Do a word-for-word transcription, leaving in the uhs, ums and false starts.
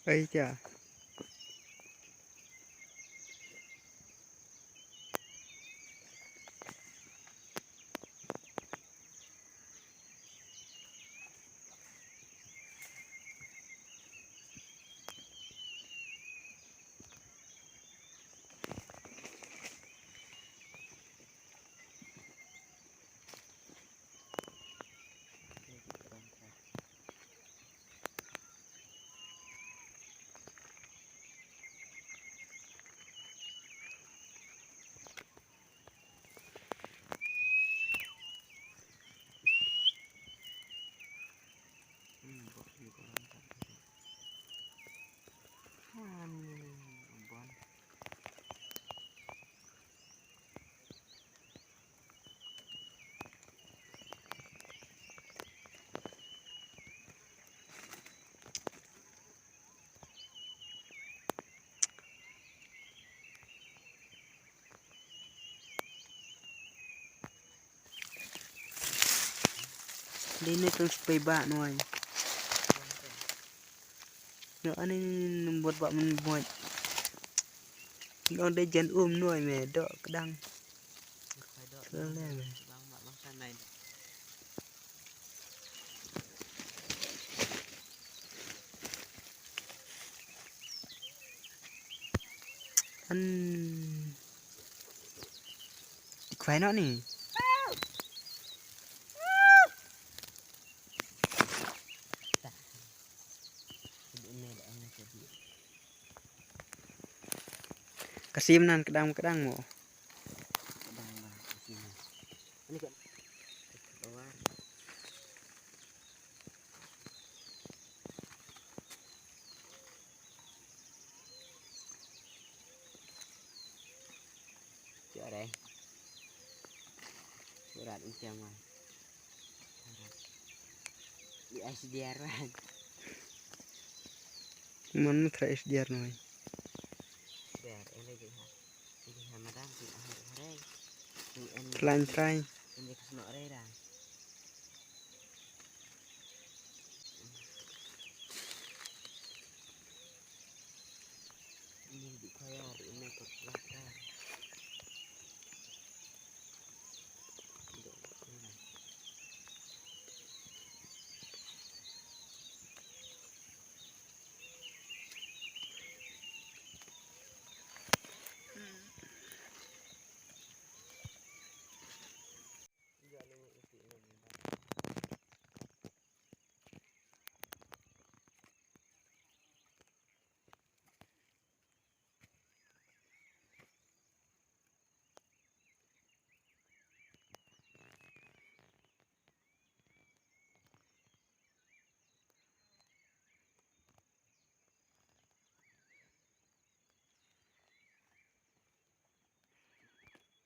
Ai cha. Dei ne tang spei ba noi. No ani ni ni ni bot ba mun bot. No dei jan um noi me do kedang. Sele me. An. Kwai no ni. Kasim nan kedang kedang mo. Kedang ba kasim nan. Ani ka. Cuare. Surat incang wan. Di S D R wan. Mana try S D R noi. S D R, ini dia. Ini sama dah, ini hari-hari. Ini Try, try. Ini kesana hari dah.